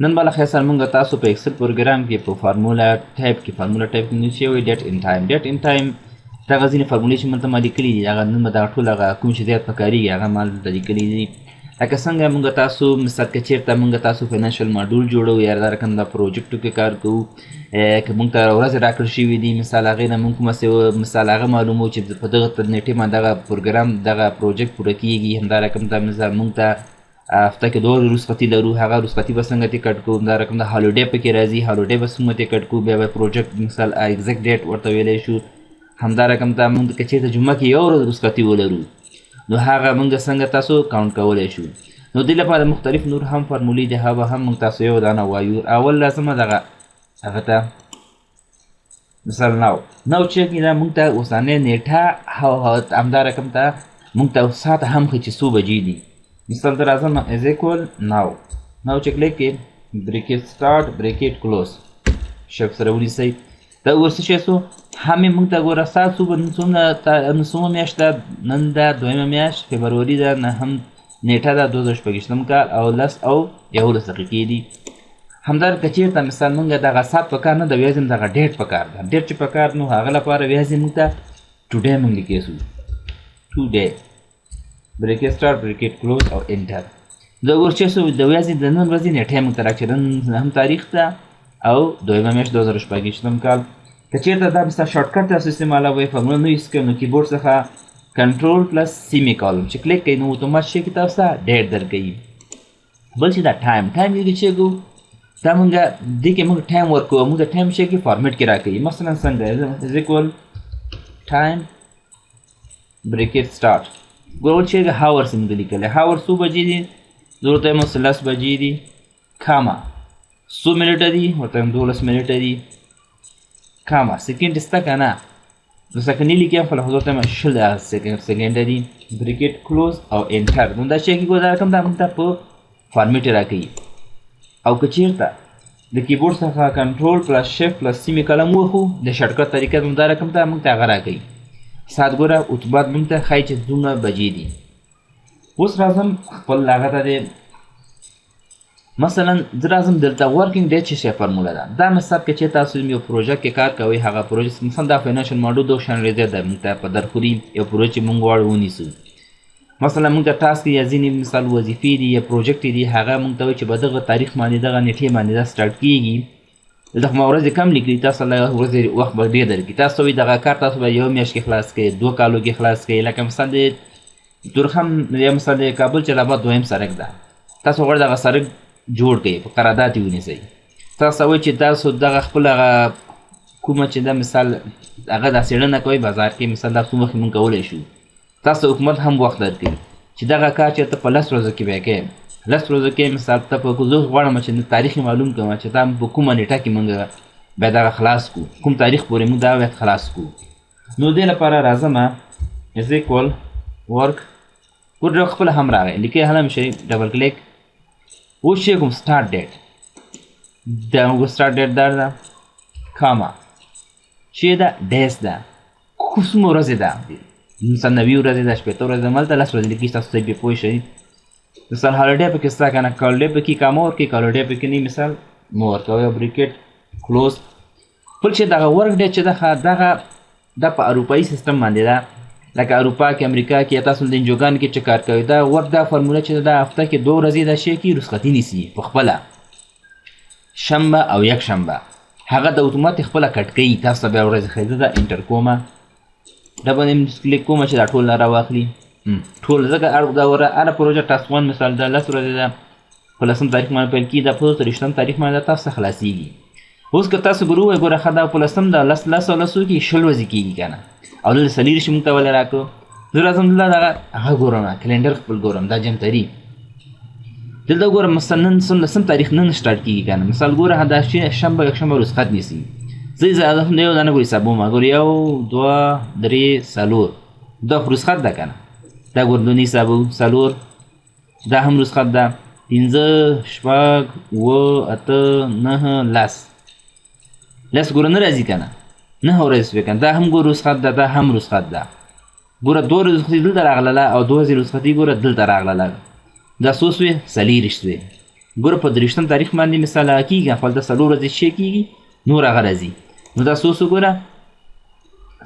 نن به له خیر سره موږ تاسو په Excel پروګرام کې په formula tab کې نو چې وایي date and time. date and time دغه ځینې فارمولې چې موږ ته ما لیکلي دي، هغه نن به دغه ټول هغه کوم چې زیات پکارېږي هغه ما دلته لیکلي دي. لکه څنګه موږ تاسو مثال که چېرته موږ تاسو financial module جوړو یا دا رقم د پروجیکټو کې کار کوو، که موږ ته ورځې راکړل شوي دي، مثال هغې نه موږ کومه مثال هغه معلومو چې په دغه نېټې باندې دغه پروګرام دغه پروجیکټ پوره کېږي. همدا رقم ته مثال موږ ته هفته کې دوه رخصتي لرو، هغه رخصتي به څنګه ترې کټ کوو. همدا رقم د holiday پکې راځي، holiday به څنګه ترې کټ کوو، بیا به پروجیکټ مثال exact date ورته ویلی شو. همدا رقم ته موږ که چېرته جمعه کې یو ورځ رخصتي ولرو نو هغه موږ څنګه تاسو count کولی شو. نو دې لپاره مختلف نور هم فارمولې دي، هغه هم موږ تاسو یو دانه وایو. اول لازمه دغه هغه ته مثال now چې دا موږ ته اوسنۍ نېټه همدا رقم ته موږ ته ساعت هم ښیي چې څو بجې دي. مثال ته راځم is equal now now چې کلیک کړئ، bracket start bracket close shift سره ونیسئ. دا اوس څه شی سو، هم یې موږ ته ګوره ساعت څو نن څومه میاشت ده، نن ده دویمه میاشت فبروري ده، نهم نېټه ده 2026 کال او 10:11 دقیقې دي. همدا که چېرته مثال موږ دغه ساعت پکار نه ده، ویازې دغه date پکار ده. date چې پکار نو هغه لپاره ویازې موږ ته today موږ لیکلی سو، today bracket start bracket close او enter. دا ګور چې سو د ویازې د نن ورځې نېټه موږ ته راکړه، نن نهم تاریخ ده او دویمه میاشت 2026 کال. که چېرته دا مثال shortcut تاسو استعمالوئ، فارموله نه use کوئ، نو کیبورډ څخه control plus semicolon چې کلیک کوئ نو اتومات شي کې تاسو ته date درکوي. بل چې دا time، time یې چې کو دا مونږ دې کې مونږ time ورکوو، مونږ time شي کې format کې راکوي. مثلا څنګه is equal time bracket start، ګورو چې hours مونږ لیکلی، hour څو بجې دي، زه ورته وایم اوس 10 بجې دي، کاما څو منټه دي، ورته وایم 12 منټه دي، کاما second شته که نه، نو second یې لیکم خو ورته وایم 20 سیکنډه دي، bracket close او enter. نو دا شی کې ګوره دا رقم دا موږ ته په format راکوي. او که چېرته د کیبورډ څخه control plus shift plus semicolon ووهو د shortcut طریقه، نو دا رقم ته موږ ته هغه راکوي. ساعت ګوره اتومات موږ ته ښایي چې دومره بجې دي. اوس راځم خپل هغه ته دی، مثلا زه راځم دلته working day چې شی فارموله ده. دا مثال که چې تاسو یو پروژه کې کار کوئ، هغه پروژه مثلا دا financial model دوه شان ریزه ده، موږ ته په درخوري یو پروژه چې موږ غواړو ونیسو. مثلا موږ ته task یا ځینې مثال وظیفې دي یا پروجیکټ دي، هغه موږ ته وایي چې په دغه تاریخ باندې دغه نېټې باندې دا start کېږي. دلته خو ما ورځې کم لیکلي، تاسو له ورځې وخت به ډېر درکړي. تاسو وایي دغه کار تاسو به یو میاشت کې خلاص کړئ، 2 کالو کې خلاص کړئ. لکه مثال د تورخم یا مثال د کابل جلال آباد دویم سړک ده، تاسو غواړئ دغه سړک جوړ کړئ، په قرارداد یې ونیسئ. تاسو وایي چې تاسو دغه خپل هغه کومه چې ده مثال هغه دا څېړنه کوئ بازار کې، مثال دا څو مخکې مونږ کولی شو. تاسو حکومت هم وخت درکوي چې دغه کار چېرته په 10 ورځو کې بیا کوې، 10 ورځو کې مثال ته په زه غواړم چې تاریخ یې معلوم کړم چې دا په کومه نېټه کې مونږ بیا دغه خلاص کړو، کوم تاریخ پورې مونږ دا باید خلاص کړو. نو دې لپاره راځم is equal work، ګوره خپله هم راغی، لیکې هله شئ double click، اوس چې کوم start date، دا موږ start date دا ده، کاما چې ده days ده، څومره ورځې ده، مثلا 90 ورځې ده، 60 ورځې ده، ملته 10 ورځې لیکي، تاسو ته پرې پوه شئ. مثال holiday پکې شته که نه، holiday پکې کامه ورکوي، holiday پکې نه، مثال مه ورکوئ او bracket close. بل چې دغه work day چې ده دغه دا په اروپایي سیستم باندې ده، لکه اروپا کې امریکا کې یا تاسو د انجوګان کې چې کار کوئ، دا work دا فارموله چې ده هفته کې 2 ورځې دا شی کې رخصتي نیسي په خپله، شنبه او یکشنبه، هغه د اتومات خپله کټ کوي، تاسو ته بیا ورځې ښیي. زه دا enter کومه، دا باندې کلیک کوم چې دا ټول راواخلي ټول، ځکه دا وره هره پروژه task one مثال دا 10 ورځې ده، په 10 تاریخ باندې پیل کېږي، دا په 23 تاریخ باندې تاسو ته خلاصېږي. اوس که تاسو ګورو وایي ګوره ښه دا په 10 ده، 10 10 او 10 کې 20 ورځې کېږي که نه، او دلته 24 موږ ته ولې راکړو. زه راځم دلته دغه هغه ګورم، کلینډر خپل ګورم، دا جنتري دلته ګورم، مثلا نن سم 10 تاریخ نن start کېږي که نه. مثال ګوره دا شنبه یکشنبه رخصت نیسي، زه یې هم د یو دانه ګوري حسابوم، ګوره 1 2 3 4 دا خو رخصت ده که نه، دا ګوره دونې حسابو 4، دا هم رخصت ده، 5 6 7 8 9 10 10 ګوره نه راځي که نه، 9 ورځې سوې که نه، دا هم ګوره رخصت ده، دا هم رخصت ده. ګوره 2 ورځې رخصتي دلته راغلله او 2 ورځې رخصتي ګوره دلته راغلله، دا څو سوې؟ 24 سوې. ګوره په 23 تاریخ باندې مثال هغه کېږي، خو هلته 4 ورځې چې کېږي نور هغه راځي. نو دا څو څو ګوره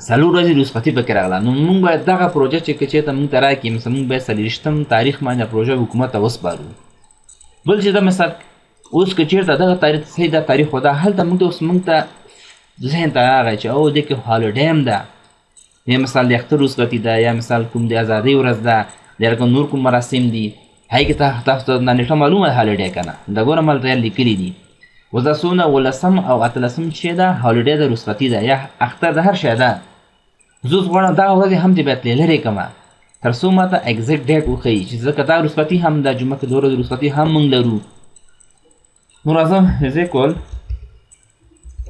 4 ورځې رخصتي پکې راغله. نو موږ باید دغه پروژه چې که چېرته موږ ته راکړي، مثلا موږ باید 24 تاریخ باندې پروژه حکومت ته وسپارو. بل چې دا مثال اوس که چېرته دغه تاریخ صحیح دا تاریخ خو دا هلته موږ ته اوس موږ ته ذهن ته راغی چې او دې کې holiday هم ده، یا مثال د اختر رخصتي ده، یا مثال کوم د ازادۍ ورځ ده، یا کوم نور کوم مراسم دي، هغې کې تاسو ته دا نېټه معلومه ده holiday که نه، دا ګوره ما هلته لیکلي دي. اوس دا څونه 18 او 18 چې ده holiday ده، رخصتي ده یا اختر ده، هر شی ده. زه اوس غواړم دغه ورځې هم دې باید ترې لرې کړم تر څو ما ته exact date وښیي چې ځکه دا رخصتي هم ده، جمعه کې 2 ورځې رخصتي هم موږ لرو. نو راځم is equal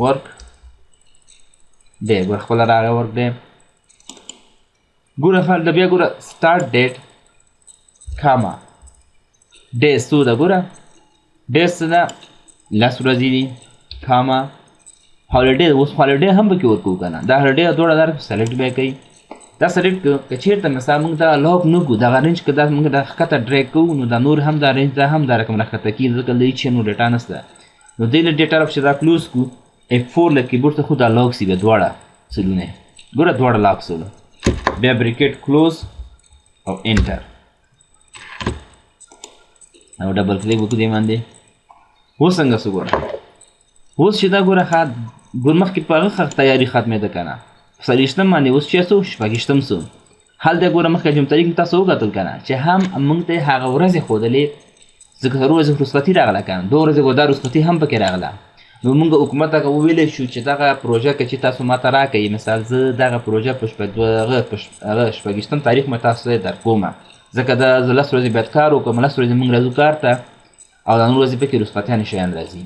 work day، ګوره خپله راغی work day. ګوره هلته بیا ګوره start date comma days څو ده، ګوره days څه ده 10 ورځې دي، comma holiday، اوس holiday هم پکې ورکوو که نه، دا holiday دواړه دا select بیا کوي. دا select کړو که چېرته مثلا موږ دا lock نه کړو، دغه range که دا موږ دا ښکته drag کوو نو دا نور هم دا range دا هم دا رقم راښکته کېږي، ځکه له هېڅ شي نور data نشته. نو دې له data چې دا close کړو F4 له کیبورډ ته خو دا lock سي بیا دواړه cell ونه، ګوره دواړه lock سول. بیا bracket close او enter او double click وکړو دې باندې. اوس څنګه سو ګوره، اوس چې دا ګوره ښه ګور مخکې په هغه تیاري ختمېده که نه، په 24 باندې اوس چې سو 26 سو. هلته ګوره مخکې جمع تاریخ تاسو وکتل که نه چې هم موږ ته هغه ورځې ښودلې، ځکه 4 ورځې رخصتي راغله که نه، 2 ورځې ګوره دا رخصتي هم پکې راغله. نو موږ حکومت ته وویلی شو چې دغه پروژه که چې تاسو ما ته راکړئ، مثال زه دغه پروژه په 26 تاریخ ما تاسو ته درکوم، ځکه دا زه 10 ورځې باید کار وکړم، 10 ورځې موږ راځو کار ته او دا نور ورځې پکې رخصتیانې شیان راځي.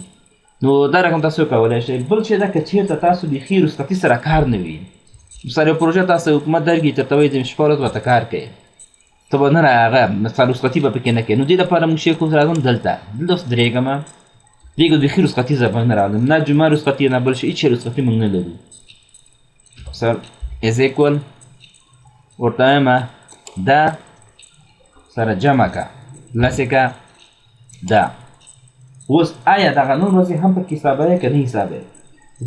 نو دا رقم تاسو کولی شئ. بل چې دا که چېرته تاسو بیخي رخصتي سره کار نه وي، مثال یو پروژه تاسو حکومت درکړي درته وایي چې شپه ورځ ورته کار کوې، ته به نه هغه مثال رخصتي به پکې نه کوې. نو دې لپاره موږ شیخ اوس راځم دلته، دلته اوس درېږم، دې کې بیخي رخصتي زه نه راغلم، نه جمعه رخصتي نه بل شي، هېڅ شی رخصتي موږ نه لرو. مثال is equal ورته وایم دا سره جمع که لسې که دا. اوس آیا دغه نن ورځې هم پکې حسابوې که نه حسابوې؟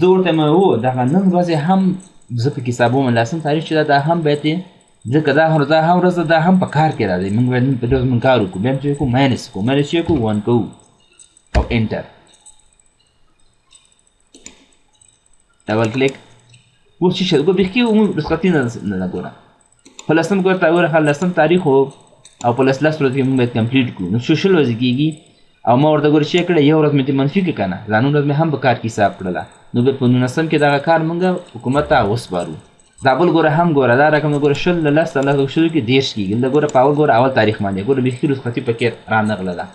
زه ورته وایم هو دغه نن ورځې هم زه پکې حسابوم، 10 تاریخ چې ده دا هم باید ځکه دا هم دا هم ورځ دا هم په کار کې راځي، موږ باید نن په دې ورځ موږ کار وکړو. بیا هم چې کوو minus کوو، minus چې کوو 1 کوو او enter double click. اوس چې شی ګوره بیخي موږ رخصتي نه ده ګوره په 10 ګوره تا ګوره 10 تاریخ و او په 10 ورځې کې موږ باید complete کړو، نو 20 ورځې کېږي. او ما ورته ګوره چې کړی یو ورځ مې ترې منفي کړه که نه، دا نن ورځ مې هم په کار کې حساب کړله. نو بیا په 19 کې دغه کار موږ حکومت ته وسپارو. دا بل ګوره هم ګوره دا رقم ګوره 20 له 10 له 20 کې 30 کېږي. دلته ګوره په اول ګوره اول تاریخ باندې ګوره بیخي رخصتي پکې رانغلله.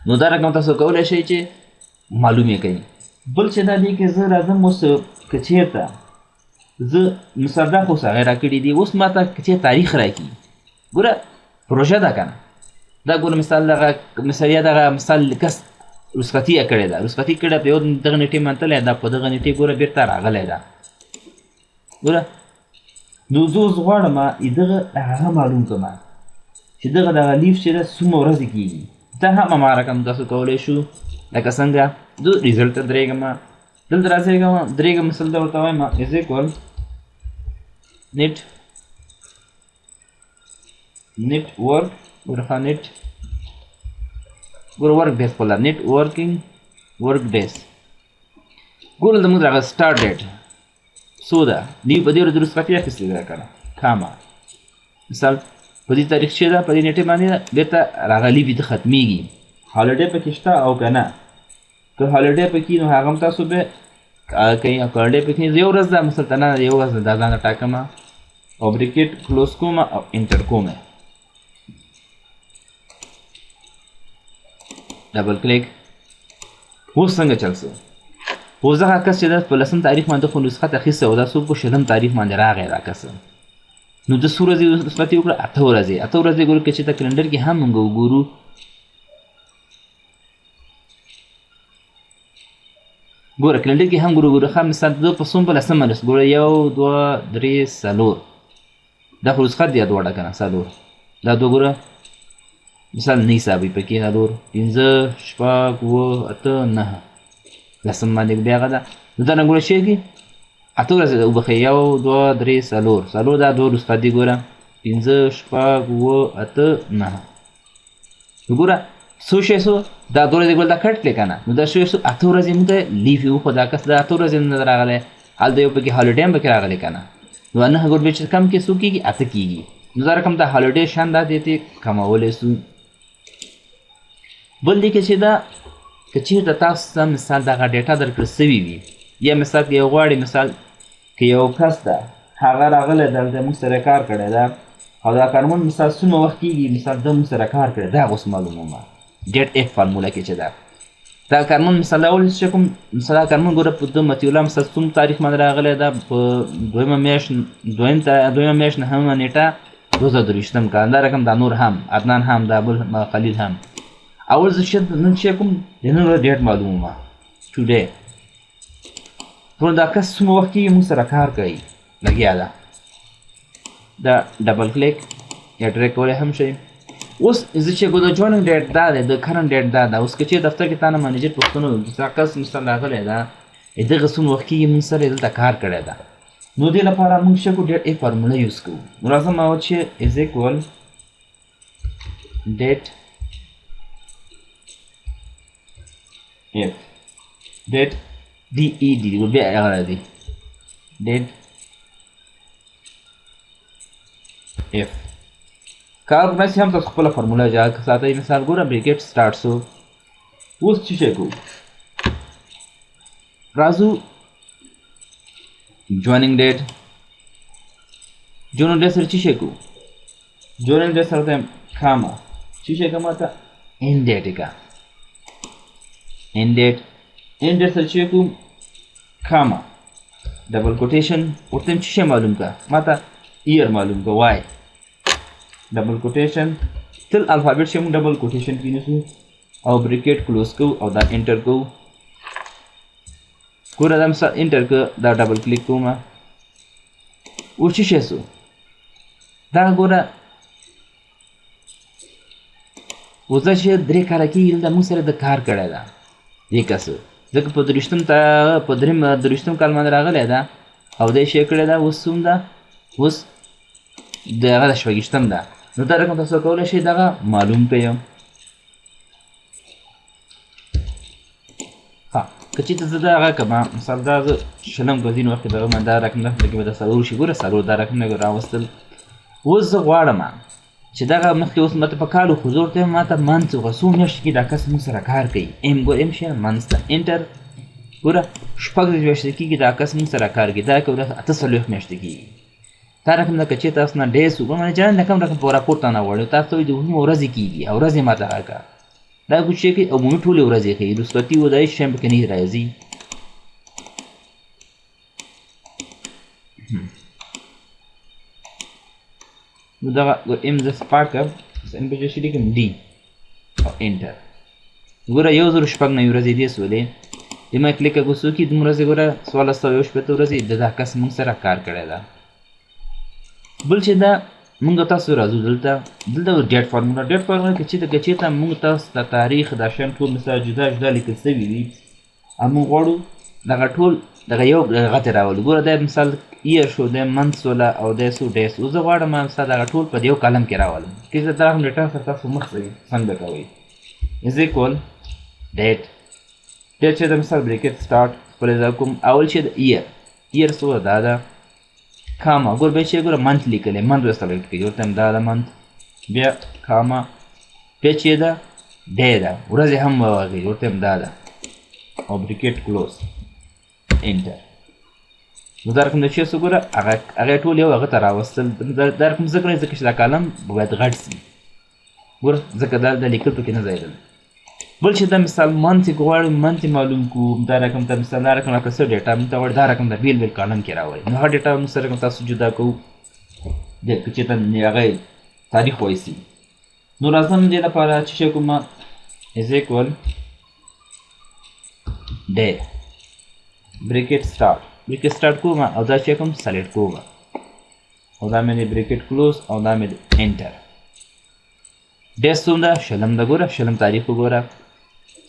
نو دا رقم تاسو کولی شئ چې معلوم یې کړئ. بل چې دا دې کې زه راځم اوس که چېرته زه مثال دا خو اوس هغې راکړي دي، اوس ما ته که چېرته تاریخ راکړي، ګوره پروژه ده که نه، دا ګوره مثال دغه مثال یا دغه مثال کس رخصتي یې کړې ده، رخصتي کړې په یو دغه نېټې باندې تللی ده، په دغه نېټې ګوره بېرته راغلی ده. ګوره نو زه اوس غواړم دغه هغه معلوم کړم چې دغه دغه leave چې ده څومره ورځې کېږي. دا هم هماغه رقم تاسو کولی شو لکه څنګه زه result ته درېږم، دلته راځېږم درېږم، مثال دا ورته وایم is equal net net work ګوره ښه net ګوره work days خپله net working work days. ګوره دلته موږ دغه start date څو ده، دوی په دې ورځ رخصتي اخیستې ده که نه، comma مثال په دې تاریخ چې ده په دې نېټې باندې بېرته راغلي وي ته ختمېږي. holiday پکې شته او که نه، که holiday پکې نو هغه هم تاسو به کوئ، او که holiday پکې نه یو ورځ ده مثال ته نه یو ورځ ده دا ځان ټاکم او bracket close کوم او enter کوم، double click. اوس څنګه چل سو؟ اوس دغه کس چې ده په 10 تاریخ باندې خو رخصت اخیستی او دا څو په 20 تاریخ باندې راغی دا کس، نو د څو ورځې رخصتي وکړه؟ 8 ورځې. 8 ورځې ګورو که چې ته کلندر کې هم موږ وګورو ګوره کلندر کې هم ګورو ګوره ښه مثال د په څوم په 10 باندې ګوره 1 2 3 4 دا خو رخصت دی دواړه که نه 4 دا دوه ګوره مثال نه حسابوي پکې 4 5 6 7 8 9 لسم باندې بیا هغه ده. نو دا رنګونه شی کي 8 ورځې وبښئ، 1 2 3 4 4 دا 2 رخصتي دي. ګوره 5 6 7 8 9. نو ګوره څو شی سو، دا 2 ورځې ګل دا کټ کړې که نه، نو دا شی سو 8 ورځې موږ ته leave یې وښود. دا کس دا 8 ورځې نه ده راغلی، هلته یو پکې holiday هم پکې راغلی که نه، نو 9 ګور بیا چې کم کې څو کېږي 8 کېږي. نو دا رقم د holiday شان دا دی ته کمولی سو. بل دې کې چې دا که چېرته تاسو ته مثال دغه data درکړل سوي وي، یا مثال که یو غواړي، مثال که یو کس ده هغه راغلی دلته موږ سره کار کړی ده او دا کارمند مثال څومره وخت کېږي، مثال ده موږ سره کار کړی، دا اوس معلومومه date if formula کې چې ده دا کارمند مثال اول چې کوم مثال دا کارمند ګوره په د مطیع الله مثال څوم تاریخ باندې راغلی ده، په دویمه میاشت دویمه میاشت نهمه نېټه 2023 کال. دا رقم دا نور هم عدنان هم دا بل خلیل هم. اول زه چې نن چې کوم د نن ورځ date معلومومه today، ټول دا کس څومره وخت کېږي موږ سره کار کوي لګیا ده. دا double click یا drag کولی هم شئ. اوس زه چې ګوره joining date دا دی، د current date دا ده. اوس که چېرې دفتر کې تا نه manager پوښتنه وکړي چې دا کس مثال راغلی ده، دغه څومره وخت کېږي موږ سره یې دلته کار کړی ده، نو دې لپاره موږ څه کوو date if formula use کوو. نو راځم اول چې is equal date if date D E D بیا هغه راځي date if کار داسې هم تاسو خپله formula جوړه ساتئ. مثال ګوره bracket start سو. اوس څه شی کوو، راځو joining date. Joining date سره څه شی کوو، joining date سره ته comma څه شی کوم ته end date کا end date، end date سره څه کوم comma double quotation ورته څه شی معلوم کا، ماته year معلوم کا Y double quotation. تل alphabet چې موږ double quotation کې نیسو او bracket close کوو او دا enter کوو. ګوره دا مثال enter که دا double click کوم، اوس څه شی سو دا ګوره اوس دا چې 3 کاله کېږي دلته موږ سره د کار کړی ده دې کس، ځکه په درویشتم ته په دریم درویشتم کال باندې راغلی ده او دی شی کړی ده. اوس څوم ده، اوس د هغه د 26 ده. نو دا رقم تاسو کولی شئ دغه معلوم کړئ. ها که چېرته زه دا هغه کړم، مثال دا زه شلم کړم ځینې وخت کې دغه دا رقم ده پکې به دا 4 شي. ګوره 4 دا رقم نه راوستل. اوس زه غواړم چې دغه مخکې اوس ماته په کال خو زه ورته وایم ماته month وکړه، څو میاشتې کې دا کس موږ سره کار کوي. M ګوره M شی month ده enter. ګوره 6 میاشتې کېږي دا کس موږ سره کار کوي، دا که 48 میاشتې کېږي. دا رقم ده که چېرې تاسو نه days وکړو، معنې جان رقم رقم په راپور ته نه غواړي، تاسو ته وایي د عمومي ورځې کېږي او ورځې ماته راکړه. دا کوچ چې کوي عمومي ټولې ورځې ښیي، رخصتي و دا هېڅ شی هم پکې نه راځي. نو دغه M زه پاک کړم، M په ځای لیکم D او enter. ګوره 1096 ورځې دې سولې، دې ما کلیک کړه څو کېږي دومره ورځې. ګوره 1461 ورځې د دا کس موږ سره کار کړی ده. بل چې دا موږ تاسو راځو دلته، دلته date formula. Date formula کې چې چېرته موږ تاسو ته تاریخ دا شیان ټول مثال جدا جدا لیکل سوي وي او موږ غواړو دغه ټول دغه یو هغه ته راولو. ګوره دا مثال year شو، دا month سوله او دا څو days. اوس زه غواړم مثال دغه ټول په یو column کې راولم. که زه دا هم data سره تاسو مخ څنګه کوئ is equal date. Date چې د مثال bracket start خپل ځای کوم. اول چې د year، year څو دا ده comma. ګور بیا چې ګوره month لیکلی، month به select کړي، ورته هم دا ده month، بیا comma، بیا چې ده day ده، ورځې هم واغې، ورته هم دا ده او bracket close enter. نو دا رقم د چې څه ګوره هغه ټول یو هغه ته راوستل. دا رقم ځکه نه، ځکه چې دا column باید غټ سي. ګوره ځکه دا د لیکل پکې نه ځایېدل. بل چې دا مثال month یې غواړو month یې معلوم کړو، دا رقم ته مثال دا رقم راکړه څه data موږ ته غواړي، دا رقم د بېل بېل column کې راولي. نو هغه data موږ سره رقم تاسو جدا کوو د که چېرته هغه تاریخ وایسي. نو راځم دې لپاره چې شی کوم is equal day bracket start، bracket start کوم او دا چې کوم select کوم او دا مې bracket close او دا مې enter. ډیس څوم ده؟ شلم ده. ګوره شلم تاریخ وګوره،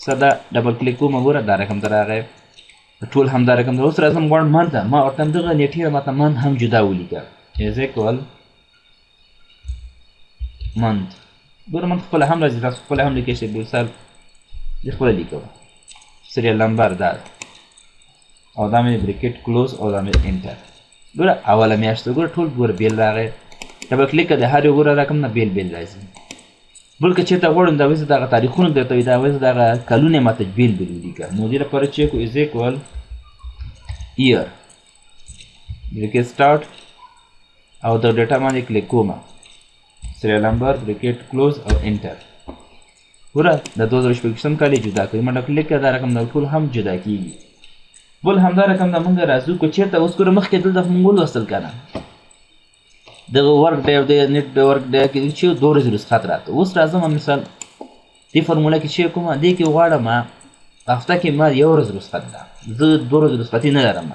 ساده double click کوم، ګوره دا رقم ته راغی، ټول همدا رقم ده. اوس راځم غواړم month ته، ما ورته دغه نیټې ماته month هم جدا ولیکه، is equal month. ګوره month خپله هم راځي، تاسو خپله هم لیکلی شئ، مثال زه خپله لیکم serial number دا ده، او دا مې bracket close او دا مې enter. ګوره اوله میاشت ګوره ټول ګوره بېل راغی، double click د هر یو ګوره رقم نه بېل بېل راځي. بل که چېرته غواړم دا وایي دغه تاریخونه درته وایي، دا وایي دغه کلونه یې ماته بېل بېل ولیکه، نو دې لپاره چې کو is equal year bracket start او د data باندې کلیک کوم، serial number bracket close او enter. ګوره د 2026 کال یې جدا کوي، منډه کلیک کړه دا رقم دا ټول هم جدا کېږي. بل همدا رقم دا مونږ راځو که چېرته اوس ګوره مخکې دلته مونږ ولوستل که نه دغه work day او د net work day کې چې دوه ورځې رخصت راته. اوس راځم مثال دې فارموله کې چې کومه دې کې غواړم هفته کې ما یو ورځ رخصت ده، زه دوه ورځې رخصتي نه لرم.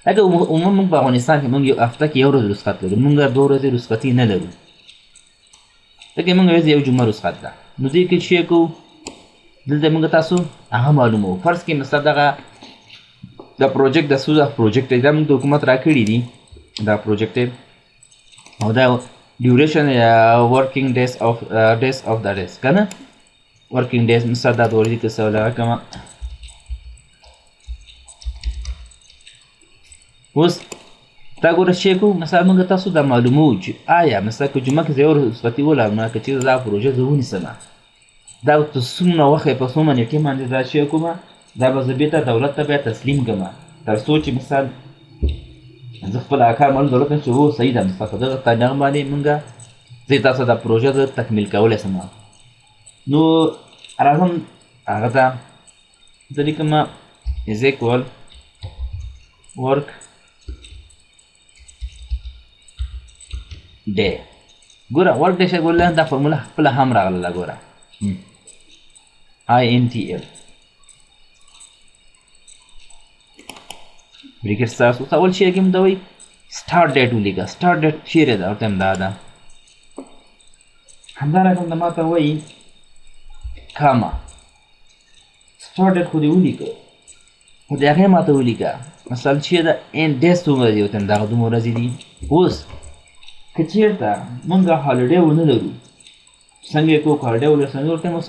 لکه عموما موږ په افغانستان کې موږ یو هفته کې یو ورځ رخصت لرو، موږ دوه ورځې رخصتي نه لرو، ځکه موږ یو جمعه رخصت ده. نو دې کې چې کوو دلته موږ تاسو هغه معلوموو. فرض کې مثلا دغه د project د سوزا project دی، دا موږ د حکومت راکړي دي دا project دی، او دا duration یا working days of days of the days که نه working days مثلا دا د ورځې که څه لغه کومه. اوس دا ګوره چې کوو مثلا موږ تاسو دا معلوموو چې آیا مثلا که جمعه کې زه یو رخصتي ولرم، که چېرته دا پروژه زه ونیسم دا ته څومره وخت په څومره نیټې باندې دا چې کومه دا به زه بېرته دولت ته بیا تسلیم کړم، تر څو چې مثال زه خپل کار معلوم دولت ته چې هو صحیح ده، مثلا په دغه تاریخ باندې مونږ زه تاسو دا پروژه زه تکمیل کولی شم. نو راځم هغه ته زه لیکم is equal work day. ګوره work day شه ګوره دا فارموله خپله هم راغله، ګوره INTL bracket ستاسو اوس اول شی کې موږ وایي start date ولیکه، start date چیرې ده؟ ورته همدا ده. همدا رقم د ما ته وایي comma start date خو دې ولیکه، خو د هغې ما ته ولیکه مثلا چې ده end days څومره دي؟ ورته همدغه دومره ورځې دي. اوس که چېرته موږ holiday ونه لرو څنګه یې کوو؟ holiday ولرو څنګه؟ ورته اوس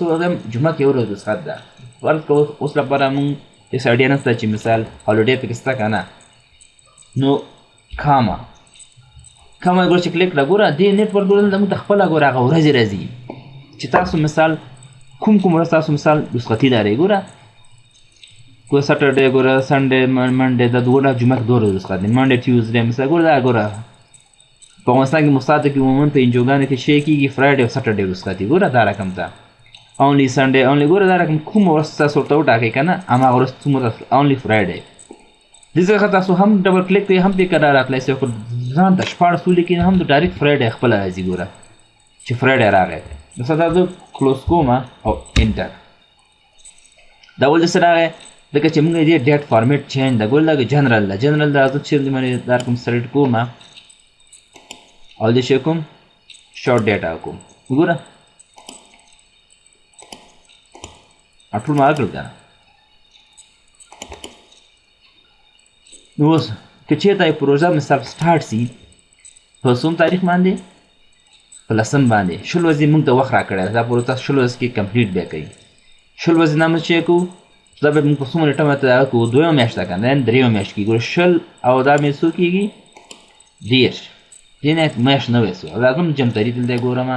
جمعه کې یوه ورځ رخصت ده، فرض که اوس لپاره موږ هېڅ idea نشته چې مثال holiday پکې شته که نه. نو comma comma ګوره چې کلیک کړه، ګوره دې net work ګوره دلته موږ ته خپله ګوره هغه ورځې راځي چې تاسو مثال کوم کوم ورځ تاسو مثال رخصتي لرئ. ګوره ګوره Saturday، ګوره Sunday، Monday، دا دوه جمعه کې دوه ورځې رخصت دي، Monday Tuesday مثال. ګوره دا ګوره په افغانستان کې مستاده کې عموما په انجوګانو کې شی کېږي Friday او Saturday رخصتي. ګوره دا رقم ته only Sunday only، ګوره دا رقم کوم ورځ تاسو ورته وټاکئ که نه هماغه ورځ څومره only Friday. دې څخه تاسو هم double click کوئ هم پې کله راتلی شئ، خو ځان ته 16 ولیکئ هم د direct Friday خپله راځي. ګوره چې Friday راغی، مثلا دا زه close کوم او enter. دا ولې څه راغی؟ ځکه چې موږ دې date format change ده. ګوره دا جنرال ده، جنرال دا زه چې باندې دا رقم select کوم او دې شی کوم short data کوم. ګوره ټول ما کړل که نه. نو اوس که چېرته یې پروژه مثال start سي په څوم تاریخ باندې؟ په لسم باندې، 20 ورځې موږ ته وخت راکړی، دا پروژه تاسو 20 ورځې کې complete بیا کوي. 20 ورځې نه موږ چې کوو دا به موږ په څومره نیټه باندې دغه کوو؟ دویمه میاشت ده که نه، درېیمه میاشت کېږي. ګوره 20 او دا مې څو کېږي؟ 30. دې نه میاشت نوې سوه. راځم جمتري دلته ګورم.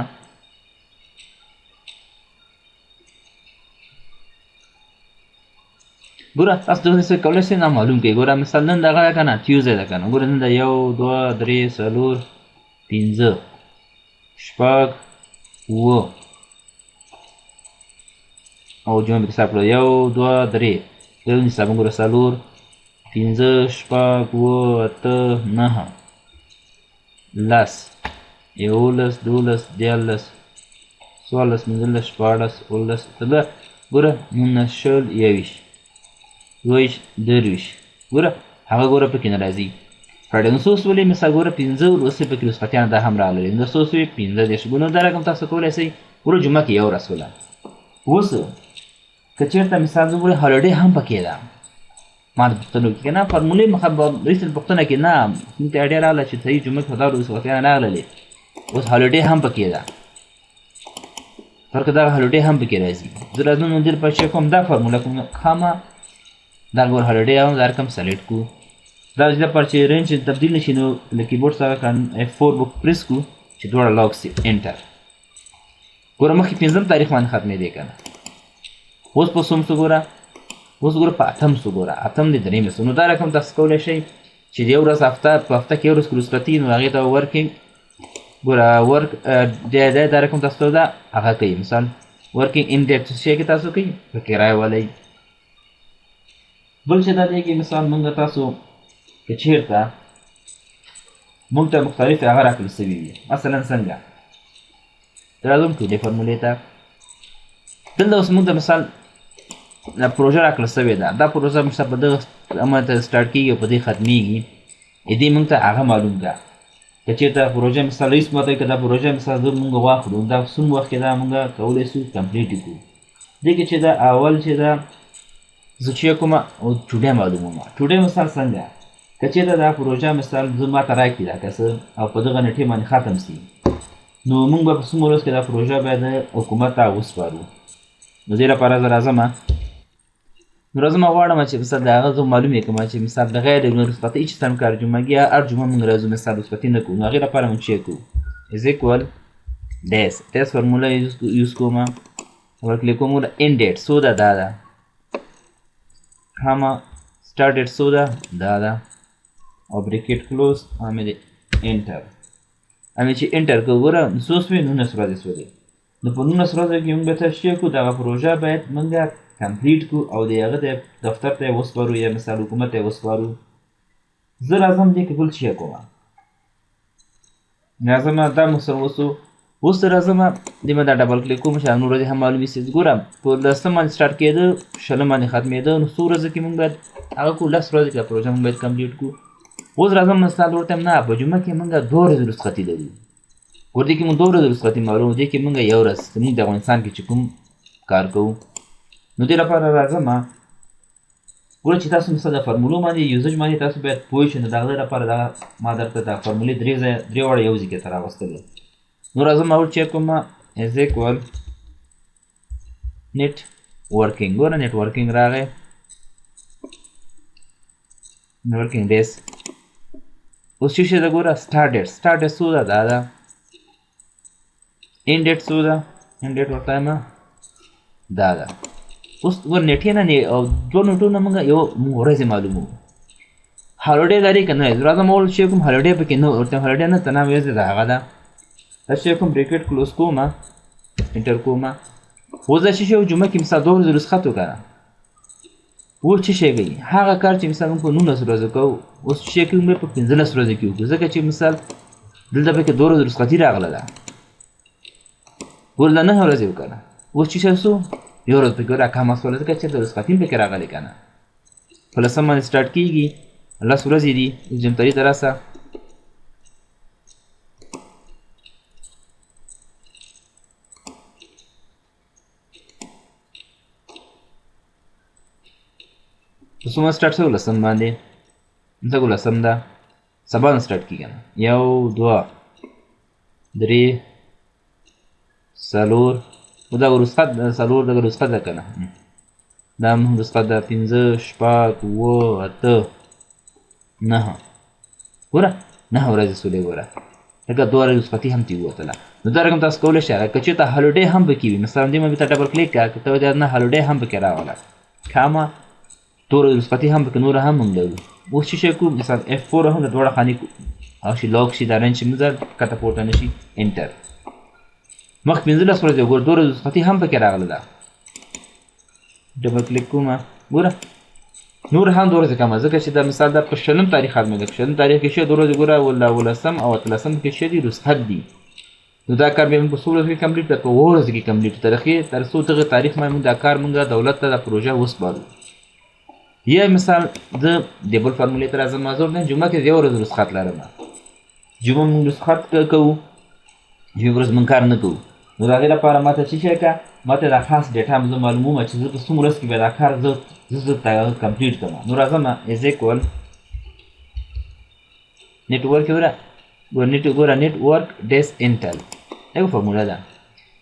ګوره تاسو دغه څه کولی شئ نه معلوم کړئ. ګوره مثال نن دغه ده که نه Tuesday ده که نه، ګوره نن ده 1 2 3 4 5 6 7 او جمعه پکې حساب کړو 1 2 3 یو حساب ګوره 4 5 6 7 8 9 10 11 12 13 14 15 16 17 ګوره 19 20 21 23. ګوره هغه ګوره پکې نه راځي. Friday نو څو سولې مثال ګوره 5 ورځې پکې رخصتیان دا هم راغلې، نو څو سوې 35. ګوره دا رقم تاسو کولی شئ ګوره جمعه کې یو ورځ سوله. اوس که چېرته مثال زه ګوره holiday هم پکې ده، ما د پوښتنو کې که نه فارمولې مخه ریسنټ پوښتنه کې نه موږ ته idea راغله چې صحیح جمعه کې خو دا رخصتیانه راغللې، اوس holiday هم پکې ده، فرق دغه holiday هم پکې راځي. زه راځم نو دې لپاره چې کوم دا فارموله کوم خامه دا ګور holiday هم دا رقم select کو، دا دې لپاره چې range تبدیل نشي نو له کیبورډ څخه F4 به پریس کو چې دواړه lock سي enter. ګوره مخکې پنځم تاریخ باندې ختمېدی که نه، اوس په څوم څه ګوره، اوس ګوره په اتم څه ګوره، اتم دی درېیم څه. نو دا رقم تاسو کولی شئ چې د یو ورځ هفته په هفته کې یو ورځ کې رخصتي نو هغې ته working ګوره work دی دا رقم تاسو ته ده هغه کوي. مثال working end date څه شی کې تاسو کوي په کرایه ولئ. بل چې دا دی کې مثال موږ تاسو که چېرته موږ ته مختلفې هغه راکړل سوي وي، مثلا څنګه راځم ټولې فارمولې ته. دلته اوس موږ ته مثال دا پروژه راکړل سوې ده، دا پروژه موږ ته په دغه امر ته start کېږي او په دې ختمېږي، دې موږ ته هغه معلوم ده. که چېرته پروژه مثال رئیس ماته که دا پروژه مثال زه موږ واخلو دا څومره وخت کې دا موږ کولی سو complete یې کړو. دې کې چې دا اول چې دا زه چې کوم او today معلوموم. today مثال څنګه که چېرته دا پروژه مثال زه ماته راکړي دا که څه او په دغه نېټې باندې ختم سي نو موږ به په څومره ورځ کې دا پروژه باید حکومت ته وسپارو. نو دې لپاره زه راځم، نو راځم غواړم چې مثال د هغه زه معلوم یې کړم چې مثال بغیر د رخصتۍ هېڅ سم کار جمعه هر جمعه موږ راځو مثال رخصتي نه کوو، نو هغې لپاره موږ چې کوو is equal days، days formula use کوم ور کلیک کوم end date څو ده دا ده، comma start date څو ده دا ده، او bracket close همې د enter همې چې enter کوو ګوره څو سوې 19 ورځې سولې. نو په 19 ورځو کې موږ به څه شی کوو دغه پروژه باید موږ complete کو او د هغه د دفتر ته یې وسپارو یا مثال حکومت ته یې وسپارو. زه راځم دې کې بل شی کوم، راځم دا موږ سره وسو. اوس راځم دې مې دا double click کوم چې نور ورځې هم معلومې سي. ګوره په لسم باندې start کېده شلم باندې ختمېده، نو څو ورځې کې موږ باید هغه کو لس ورځې کې دا پروژه موږ باید complete کړو. اوس راځم مثال ورته نه په جمعه کې موږ دوه ورځې رخصتي لرو. ګور دې کې موږ دوه ورځې رخصتي معلومه، دې کې موږ یو ورځ موږ د افغانستان کې چې کوم کار کوو. نو دې لپاره راځم ګوره چې تاسو مثال د فارمولو باندې usage باندې تاسو باید پوه شئ. نو د هغې لپاره دا ما درته دا فارمولې درې ځای درې واړه یو ځای کې ته راوستلې. نو راځم اول چک کوم is equal net working. ګوره net working راغی، net working days. اوس څه شی ده ګوره start date، start date څو ده دا ده، end date څو ده end date ورته وایم دا ده. اوس ګوره نېټې نه او دوه نېټو نه موږ یو موږ ورځې معلوموو. holiday لري که نه؟ راځم اول چې کوم holiday پکې نه ورته holiday نه تنه ویزه ده هغه ده. دا چې کوم bracket close کوم enter کوم. اوس دا چې شی جمعه کې مثال دوه ورځې رخصت وکړه، اوس څه شی کوي هغه کار چې مثال موږ په 19 ورځو کوو اوس څه شی کوي موږ په 15 ورځو کې وکړو، ځکه چې مثال دلته پکې دوه ورځې رخصتي راغله ده. ګوره دا 9 ورځې وکړه، اوس څه شی سو یو ورځ پکې راکمه سوله، ځکه چې د رخصتي هم پکې راغلې که نه. په لسم باندې start کېږي، لس ورځې دي، جمتري ته راسه. په څومره start سو لسم باندې، دلته لسم ده، سبا نه start کېږي نه، 1 2 3 4 او دا رخصت ده، څلور دغه رخصت ده که نه، دا هم رخصت ده، 5 6 7 8 9. ګوره 9 ورځې سولې، ګوره لکه دوه ورځې رخصتي هم ترې ووتله. نو دا رقم تاسو کولی شئ که چېرته holiday هم پکې وي، مثلا دې مې ته double click کړه که ته دا نه holiday هم پکې راغله comma دوه ورځې رخصتي هم پکې نوره هم موږ لرو. اوس څه شی کوو مثال F4 هم د دواړه خانې هغه شي lock شي دا range چې موږ کښته پورته نه شي enter. مخ 15 ورځې وګوره دوه ورځې رخصتي هم پکې راغله ده. double click کوم ګوره نور هم دوه ورځې کمه، ځکه چې دا مثال دا په شلم تاریخ ختمېده، په شلم تاریخ کې شی دوه ورځې ګوره ولسم او اتلسم کې شی دي رخصت دي. نو دا کار بیا موږ په څو ورځو کې complete کړ؟ په اوو ورځو کې complete تر تر څو دغه تاریخ باندې موږ دا کار موږ دولت ته دا پروژه وسپارو. یا مثال زه د بل فارمولې ته راځم، زه ورته جمعه کې یو ورځ رخصت لرم، جمعه موږ رخصت کوو، یوه ورځ موږ کار نه کوو. نو د هغې لپاره ما ته څه شی که ما ته دا خاص date هم زه معلوموم چې زه په څومره ورځ کې به دا کار زه زه complete کړم. نو راځم is equal network ګوره ګوره network days intl یو فارموله ده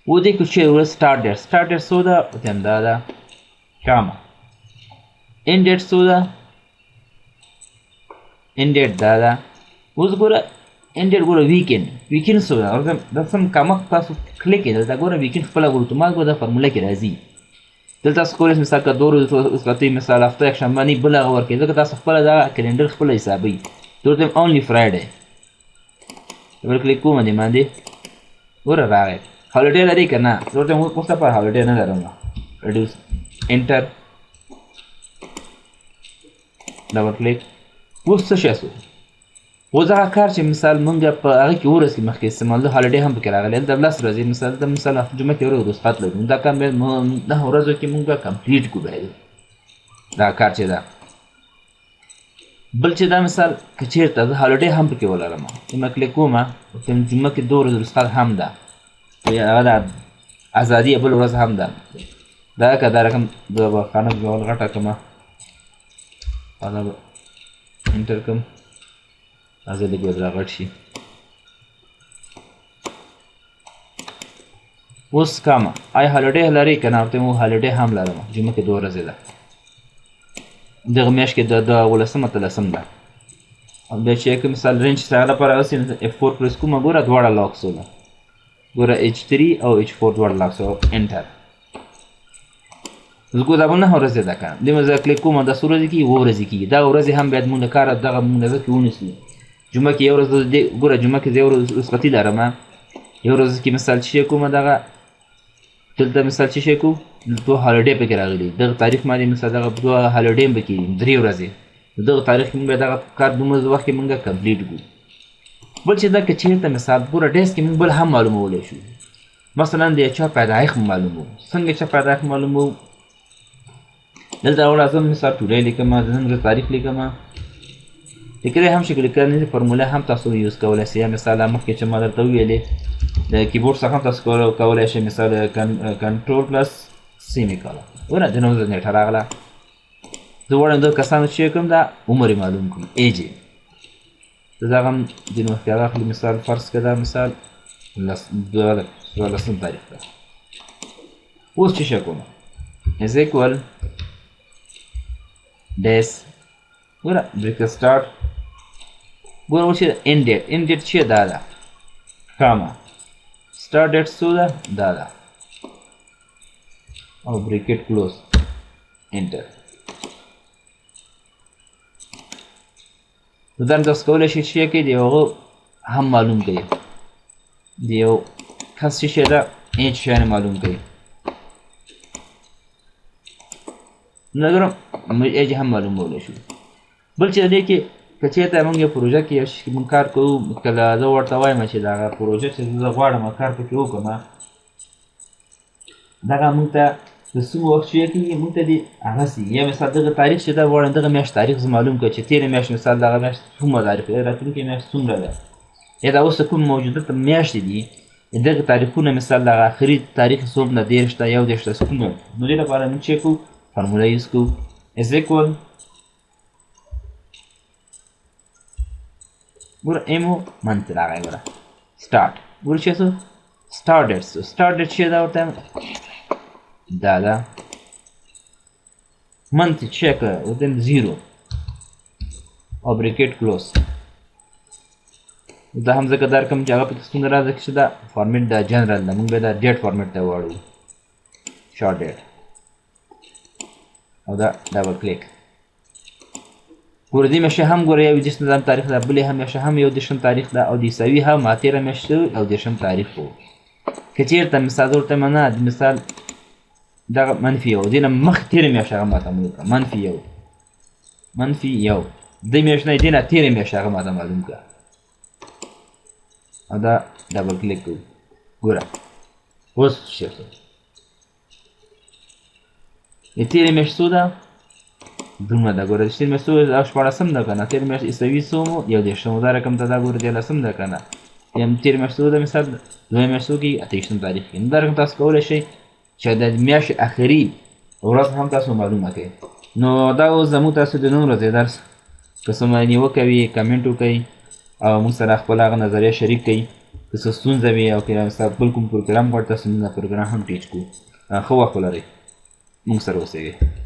و دې کې چې ورځ start date، start date څو ده؟ ورته همدا ده، comma end date څو ده؟ end date دا ده. اوس ګوره end date ګوره weekend، weekend څو ده؟ ورته دا سم کمښت تاسو کلیک کړئ، دلته ګوره weekend خپله ګوره اتومات ګوره دا فارموله کې راځي. دلته تاسو کولی شئ مثال که دوه ورځې رخصتۍ مثال هفته یکشنبه نه بله هغه ورکوي، ځکه تاسو خپله دا calendar خپله حسابوي. دلته only Friday double click کوم دې باندې، ګوره راغی. holiday لري که نه؟ دلته اوس لپاره holiday نه لرم. reduce enter double click. اوس څه شی سو؟ اوس هغه کار چې مثال مونږ په هغه کې ورسې مخکې استعمال د holiday هم پکې راغلی، دلته لس ورځې مثال د مثال جمعه کې ورځ رخصت لرو، دا کار باید نهه ورځو کې مونږ complete کړو باید دا کار چې ده. بل چې دا مثال که چېرته زه holiday هم پکې ولرم، زه کلیک کوم ورته جمعه کې دوه ورځې رخصت هم ده، هغه د ازادي بل ورځ هم ده. دا که دا رقم د خانه جوړ غټه کړم، دا به enter کړم، زه لږ به راغټ شي. اوس comma آیا holiday لري که نه؟ ورته مو holiday هم لرم، جمعه کې دوه ورځې ده، دغه میاشت کې د اوولسم اتلسم ده. او بیا چې کوم مثال range سره لپاره اوس F4 press کوم، ګوره دواړه lock سوله، ګوره H3 او H4 دواړه lock سوله، enter. زه ګوره دا به نهه ورځې ده که نه، دې زه کلیک کوم دا څو ورځې کېږي؟ اووه ورځې کېږي. دا ورځې هم باید مونږ کار دغه مونږ نظر کې ونیسو. جمعه کې یو ورځ ګوره جمعه کې زه یو ورځ رخصتي لرم، یو ورځ کې مثال چې شی کوم دغه دلته مثال چې شی کوو دوه holiday پکې راغلي، دغه تاریخ باندې مثال دغه دوه holiday هم پکې دي، درې ورځې. دغه تاریخ کې مونږ دغه کار دومره وخت کې مونږ complete کړو. بل چې دا که چېرته مثال ګوره days کې مونږ بل هم معلومولی شو، مثلا د یو چا پیدایښت معلوموو. څنګه چا پیدایښت معلوموو؟ دلته راځم مثال today لیکم، د نن ورځې تاریخ لیکم، لیکلی هم شي، لیکل فارموله هم تاسو use کولی شئ. یا مثال مخکې چې ما درته وویلې د کیبورډ څخه هم تاسو کولی شئ، مثال control plus semicolon. ګوره د نن ورځې نېټه راغله، زه غواړم دغه کسانو چې کوم دا عمر یې معلوم کړم، age یې. زه دغه هم ځینې وخت کې راخلي، مثال فرض کړه دا مثال دوولسم تاریخ ده. اوس څه شی کوم؟ is equal days، ګوره bracket start، ګوره اوس چې end date، end date چې دا ده، comma start date څو ده؟ دا ده، او bracket close enter. نو دا تاسو کولی شئ چې کې د یو هغه هم معلوم کړئ، د یو کس چې شی ده age شیان معلوم کړئ. نو ګورم موږ age هم معلومولی شو. بل چې دې کې که چېرته موږ یو پروژه کې یو شي کې موږ کار کوو، کله زه ورته وایم چې دغه پروژه چې زه غواړم کار پکې وکړم، دغه موږ ته د څومره وخت چې کېږي موږ ته دې هغه سي. یا مثال دغه تاریخ چې ده غواړم دغه میاشت تاریخ زه معلوم کړم چې تېره میاشت مثال دغه میاشت څومره تاریخ دی، راتلونکې میاشت څومره ده، یا دا اوس کوم موجوده میاشتې دي دغه تاریخونه مثال دغه آخري تاریخ څومره ده، 30 ده، 31 ده، څومره. نو دې لپاره موږ چې کوو فارموله use کوو is equal ګوره M month راغی، ګوره start، ګوره چې څه start date څه، start date چې ده ورته دا ده، month چې کړه ورته zero او bracket close. دا هم ځکه در کوم چې هغه پکې څنګه راځي چې دا format دا جنرال ده، موږ به دا date format ته واړو short date او دا double click. ګوره دې میاشت هم ګوره یو دېرشم نظام تاریخ ده، بلې هم میاشت هم یو دېرشم تاریخ ده، او د عیسوي هم تېره میاشت او دېرشم تاریخ و. که چېرته مثال زه ورته نه مثال دغه منفي یو دې نه مخکې تېره میاشت هغه ماته معلوم کړه، منفي یو، منفي یو دې میاشت نه دې نه تېره میاشت هغه ماته معلوم کړه، او دا double click کوو. ګوره اوس څه شو؟ د تېرې میاشت څو ده؟ دومره ده. ګوره د تېرې میاشت څو ده؟ 16 ده که نه؟ تېرې میاشت عیسوي څو مو؟ 31 دا رقم ته دا ګوره 13 ده که نه؟ تېرې میاشتې ده، مثال دویمه میاشت کې 28 تاریخ کې. نو دا رقم تاسو کولی شئ چې د میاشتې اخري ورځ هم تاسو معلومه کړئ. نو دا اوس زموږ تاسو د نن ورځې درس. که څه نیوکه وي کمنټ وکړئ او موږ سره خپله هغه نظریه شریک کړئ. که څه ستونزه وي او که بل کوم پروګرام غواړئ، تاسو موږ پروګرام هم ټیچ کړو. ښه وخت ولرئ، موږ سره اوسئ.